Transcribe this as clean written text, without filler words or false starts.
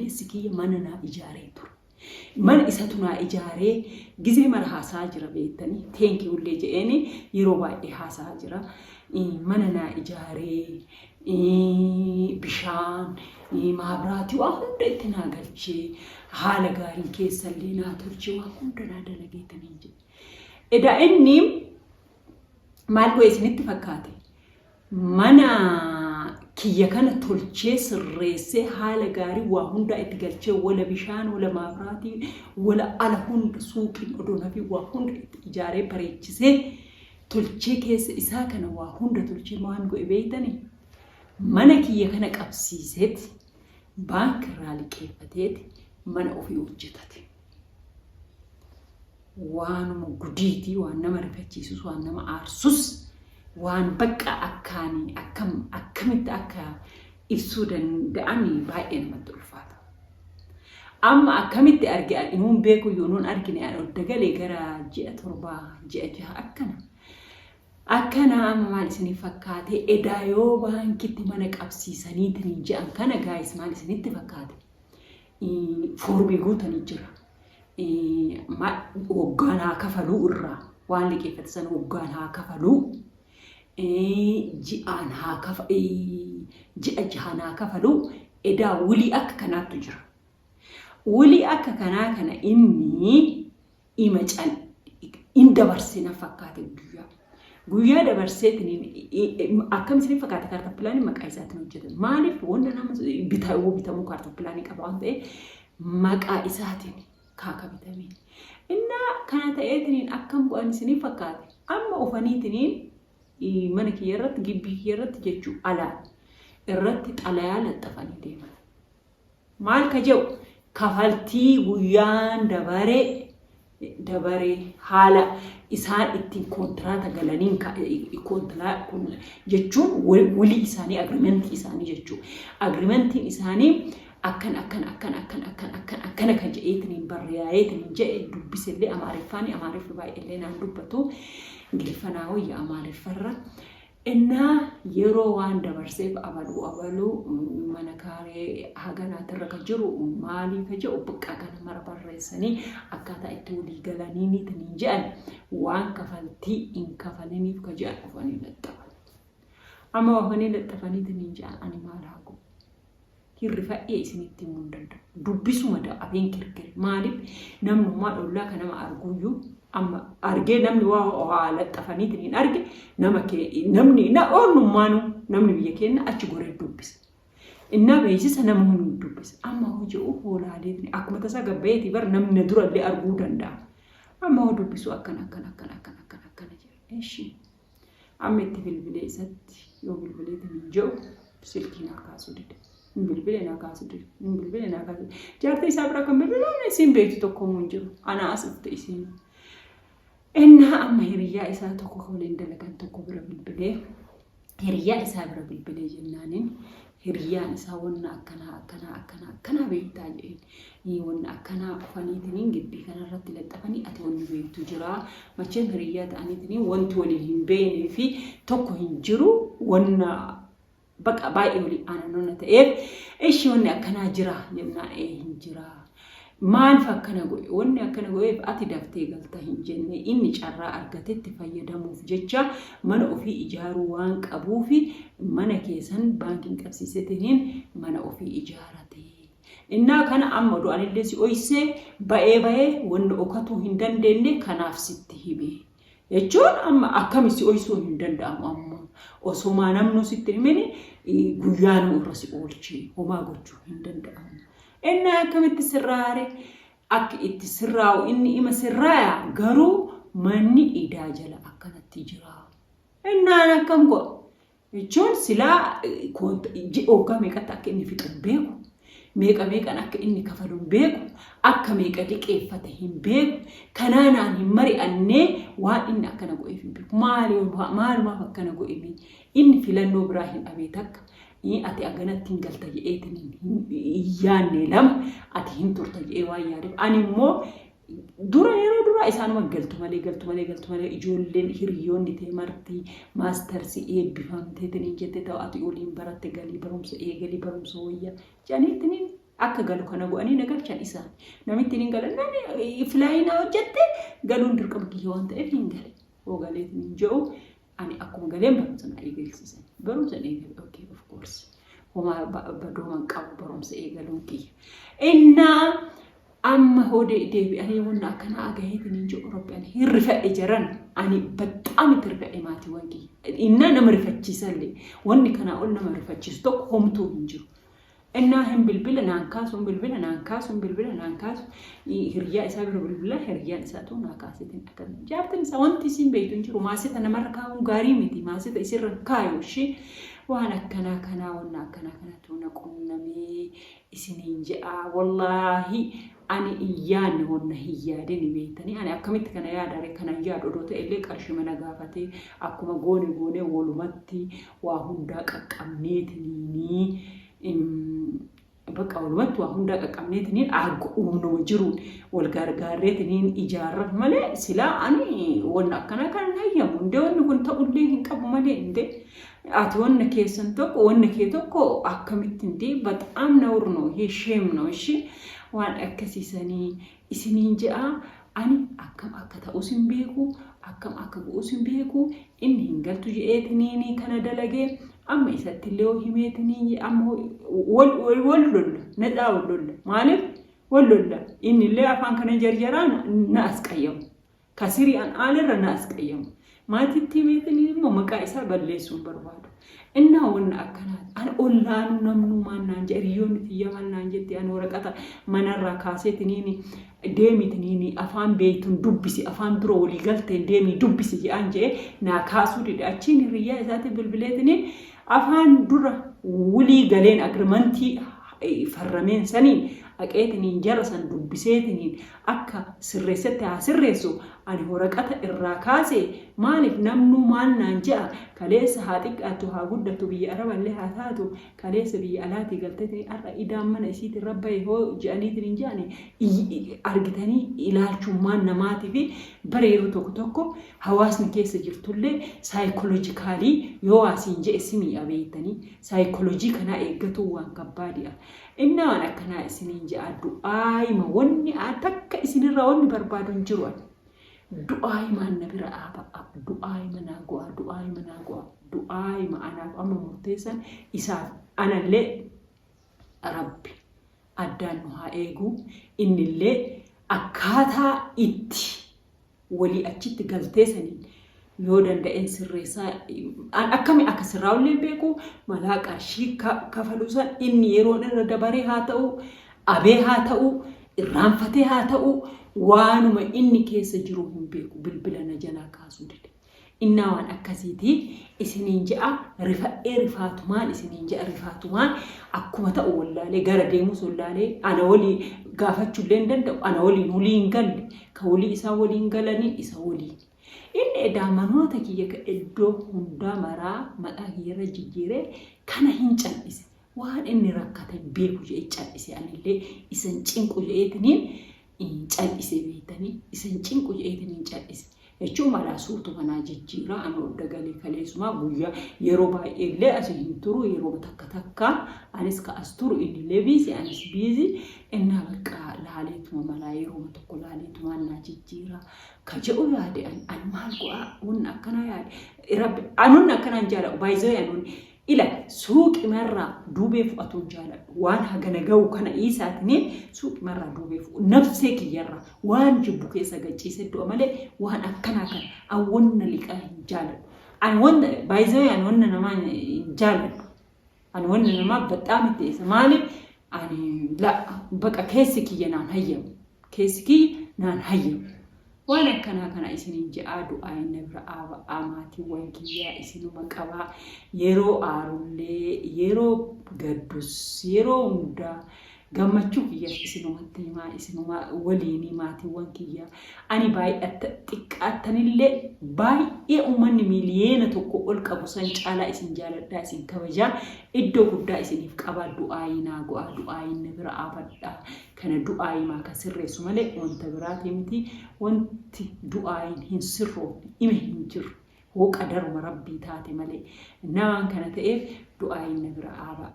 Obboleessi kiyya mana naa ijaaree ture. Mana isatu naa ijaaree gizee mara haasaa jira beektanii. Thank you illee je'eeni yeroo baay'ee haasaa jira. Mana naa ijaaree bishaan maabraatii waa hunda itti naa galchee haala gaariin keessallee naa tolchee waa hunda naa dalageetaniin jedhe. Edaa inni maal godhe isinitti fakkaate? Mana kiyya kana tolchee sirreessee haala gaarii waa hundaa itti galchee wala bishaan wala maabraatii wala ala hunda suuqiin odoo nafii waa hunda itti ijaaree bareechisee tolchee keessa isaa kana waa hunda tolchee waan godhe beektanii? Mana kiyya kana qabsiiseeti baankirraa liqeeffateeti mana ofii hojjetate. Waanuma gudiiti, waan nama rifachiisus, waan nama aarsus, waan bakka akkaanii akkam akkamitti akka ibsuu danda'an baay'ee namatti ulfaata. Amma akkamitti arge ani inuun beeku iyyuu inuun argine ani odda galee gara ji'a 7 ji'a 6 akkana. Akkana amma maal isiniif fakkaate edaa yoo baankitti mana qabsiisaniitiin ji'an kana gaayis maal isinitti fakkaate? Foormii guutanii jira. Waggaan haa kafaluu irraa waan liqeeffate sana waggaan haa kafaluu ji'aan haa kafa ji'a jahaan haa kafaluu edaa wulii akka kanaattu jira. Wulii akka kanaa kana inni ima cal in dabarse na fakkaate guyyaa. Guyyaa dabarseetiin akkam isin fakkaate kaartaa pilaanii maqaa isaatiin hojjetan. Maaliif wanta nama bitaa yoo bitamuu kaartaa pilaanii qaba waan ta'eef maqaa isaatiin kaaka bitamee. Innaa kana ta'eetiin akkam godhan isin fakkaate amma ofaniitiin mana kiyya irratti gibbii kiyya irratti jechuu alaa irratti xalayaa laxxafanii deeman. Maal ka jedhu kafaltii guyyaan dabaree dabaree haala isaan ittiin kontiraata galaniin jechuun wulii isaanii agrimentii isaanii jechuudha. Agrimentiin isaanii akkan akkan akkan akkan akkan akkan akkana kan jedheetiin barree'eetiin jedhe dubbisellee Amaariffaani Amaariffi baay'eellee naan dubbatu Ingiliffanaa wayya Amaariffarra. Innaa yeroo waan dabarseef abaluu abaluu mana kaaree haganaatirra ka jiru maalii ka jedhu bakka kana mara barreessanii akkaataa itti walii galaniiniitiin hin jedhan waan kafaltii hin kafaliniif ka jedhan dhufanii laxxafan. Amma dhufanii laxxafaniitiin hin jedhan ani maal haa godhu? Hin rifadhee isinitti himuu hin danda'u. Dubbisuma afeen kirkire. Maaliif namnummaa dhollaa kan nama arguuyyuu amma argee namni waa waa laxxafaniitiin hin arge nama kee namni na oonnummaanuu namni biyya keenya achi goree dubbisa. Innaa beeksisa nama hundi dubbisa. Amma hojii hoolaaleetiin akkuma tasaa gabbayeetii bar namni na durallee arguu danda'a. Amma hoo dubbisu akkana akkana akkana akkana akkana akkana jedha. Eshi. Amma itti bilbilee isatti yoo bilbileetiin hin jedhu silkii naa kaasuu dide. Hin bilbile naa kaasuu dide. Hin bilbile naa kaasuu dide. Jaartii isaa bira kan bilbilu isiin beektu tokko hin jiru. Anaa as dhufte isiin. Innaa amma hiriyyaa isaa tokko kan waliin dalagan tokko bira bilbilee hiriyyaa isaa bira bilbilee jennaaniin hiriyyaan isaa wanna akkanaa akkanaa akkanaa akkanaa beektaa jedheen. Wanna akkanaa dhufaniitiniin gibbii kanarratti laxxafanii ati wanni beektu jira. Macheem hiriyyaa ta'aniitiniin wanti waliin hin beeknee fi tokko hin jiru wanna baqa baay'ee walii aanannoona ta'eef ishi wanni akkanaa jira jennaan ee hin jira. Maaliif akkana godhe? Wanni akkana godheef ati daftee galta hin jenne inni carraa argatetti fayyadamuuf jecha mana ofii ijaaruu waan qabuufi mana keessan baankiin qabsiisetiniin mana ofii ijaarate. Innaa kana amma odoo anillee si oysee ba'ee ba'ee wanni okatuu hin dandeenne kanaaf sitti hime. Jechuun amma akkami si oysuu hin danda'amu amma osomaa namnuu sitti himini guyyaanuu irra si oolchee homaa gochuu hin danda'amu. Innaa akkamitti sirraare akka itti sirraa'u inni ima sirraaya garuu manni idaa jala akkanatti jira. Innaan akkam godha? Jechuun silaa waggaa meeqatti akka inni fixu hin beeku. Meeqa meeqan akka inni kafalu hin beeku. Akka meeqa liqeeffate hin beeku. Kanaa naan hin mari'annee waan inni akkana godheef hin beeku. Maalumaaf akkana godheme inni filannoo biraa hin dhabee takka. Ati aganatti hin galta jedheetiin hin yaanne lama ati hin turta jedhee waan yaadeef. Ani immoo Dura yeroo duraa isaanuma galtu malee galtu malee galtu malee ijoolleen hiriyoonni tee marti maastarsi eebbifamteetiin hin jette ta'u ati oliin baratte galii barumsa eegalii barumsa wayya jedhaniitiin Akka galu kana go'anii na galchan isaan. Namitti hin galan nani filaayinaa hojjette galuun dirqama kiyya waan ta'eef hin gale. Hoo galeetiin hin jedhu ani akkuma galeen barumsa na eegalsiisan. Barumsa na eegale, okay, of course. Homaa badooma hin qabu barumsa eegaluun kiyya. Innaa amma hoo deebi'anii wanna akkanaa agaheetiin hin jedhu rabbi ani hin rifadhe jaran ani baxxaam itti rifadhe maatiiwwan kiyya. Innaa nama rifachiisallee wanni kanaa ol nama rifachiisu tokko homtuu hin jiru. Innaa hin bilbila naan kaasu hin bilbila naan kaasu hin bilbila naan kaasu hiriyaa isaa bira bilbila hiriyaan isaa tuu naa kaaseetiin akkana. Jaartiin isaa wanti isiin beektu hin jiru maasita namarra kaa'uun gaarii miti maasita isirra kaayu ishii waan akkanaa kanaa wanna akkanaa kanatu na qunnamee isiniin je'a wallaahi ani hin yaadne wanna hin yaadini beektanii ani akkamitti kana yaadare kana hin yaadu odoo ta'e illee qarshii mana gaafatee akkuma goone goone walumatti waa hundaa qaqqabneetiniinii bakka walumatti waa hundaa qaqqabneetiniin argu humnuma jiruun wal gargaarreetiniin ijaarraf malee silaa ani wanna akkanaa kan hin hayyamu hundee wanni kun ta'ullee hin qabu malee hundee ati wanna keessan tokko wanna kee tokko akkamitti hundee baxaam nawur ነው ይሄ ሼም ነው እሺ waan akkasiisanii isiniin je'a ani akkam akka ta'us hin beeku akkam akka bu'us hin beeku inni hin galtu je'eetiniin kana dalagee amma isatti illee hoo himeetiniin amma wal wal lolla nadhaa wal lolla maaliif wal lolla inni illee afaan kana jarjaraa na asqayyamu kasirii an aalirra na asqayyamu maatitti himeetiniin immoo maqaa isaa balleessuu hin barbaadu. Innaa wanna akkanaa an ollaanuu namnuu maal naan jedhe hiriyoonni tiyya maal naan jette an waraqata manarraa kaaseetiniin deemitiniin afaan beeytuun dubbisi afaan dura walii galteen deemii dubbisi jedhaan jedhe naa kaasuu dide achiin hiriyyaa isaatiin bilbileetiniin afaan dura walii galeen agrimantii farrameen saniin aqeetiniin jara san dubbiseetiniin akka sirreessetti haa sirreessu ani waraqata irraa kaase maaliif namnuu maal naan je'a kaleessa haa xiqqaattu haa guddattu biyya araballee haa taatu kaleessa biyya alaatii galteetiin har'a idaan mana isiitiin rabbaye hoo je'aniitiin hin je'ani argitanii ilaalchummaan namaatii fi bara yeroo tokko tokko hawaasni keessa jirtullee psychologically yoo asiin je'e si miidha beektanii saayikoolojii kanaa eeggatuun waan kabbaadi'a. Innaa waan akkanaa isiniin je'a du'aayima wanni takka isinirraa wanni barbaadu hin jiru ani. Du'aayimaan na bira dhaaba'a du'aayima naa go'a du'aayima naa go'a du'aayima anaaf amma murteessan isaaf anallee rabbi addaan nu haa eegu innillee akkaataa itti walii achitti galtee saniin yoo danda'een sirreessaa akkami akka sirraa'ullee beeku malaa qarshii kafaluu san inni yeroon irra dabaree haa ta'u abee haa ta'u irraanfatee haa ta'u waanuma inni keessa jiru hin beeku bilbila na jalaa kaasuu dide. Innaa waan akkasiiti isiniin je'a rifadhee rifaatumaan isiniin je'a rifaatumaan akkuma ta'u wallaalee gara deemus wallaalee ana walii gaafachuullee hin danda'u ana waliin walii hin galle ka walii isaa waliin galanii isa waliin. Inni edaa manoota kiyya ka iddoo hundaa maraa maqaa kiyyarra jijjiiree kana hin cal'ise. Waan inni rakkate beeku jedhee cal'ise anillee isan cinqu jedheetiniin cal'ise beektanii isan cinqu jedheetiniin cal'ise. Jechuun malaa suutu manaa jijjiiraa ani odda galee kaleessumaa guyyaa yeroo baay'ee illee asii hin turu yeroo takka takka anis ka as turu inni illee busy anis busy innaa bakka laaleetuma malaa yeroo tokko laaleetuma naa jijjiiraa ka jedhu yaade an maal go'aa wanni akkanaa yaade rabbi anuun akkanaan jaaladhu baay'ee anuun ila suuqimarraa duubee fu'atuun jaaladhu waan hagana ga'u kana dhiisaatiin suuqimarraa duubee fu'u nafsee kiyyarraa waan jibbu keessa gachiise du'a malee waan akkanaa kana an wanna liqaa hin jaaladhu. An wanna baay'ee an wanna namaa hin jaaladhu. An wanna namaa baxxaam itti eessa maaliif ani la baqa keessi kiyya naan hayyamu keessi kiyya naan hayyamu. Waan akkanaa kana isiniin je'aa du'aa inni bira aaba'aa maatiiwwan kiyyaa isinuma qabaa yeroo aarullee yeroo gaddus yeroo hundaa gammachuu kiyyas isinumatti himaa isinuma waliinii maatiiwwan kiyyaa ani baay'atta xiqqaattanillee baay'ee uummanni 1 miiliyoona ol qabu san caalaa isin jaaladhaa isin kabajaa iddoo guddaa isiniif qabaa du'aayii naa go'aa du'aayiin na bira aabadhaa kana du'aayimaa ka sirreessu malee wanta biraati miti wanti du'aayiin hin sirroofne ime hin jiru hoo qadaruma rabbii taate malee namaan kana ta'eef du'aayiin na bira aabaa.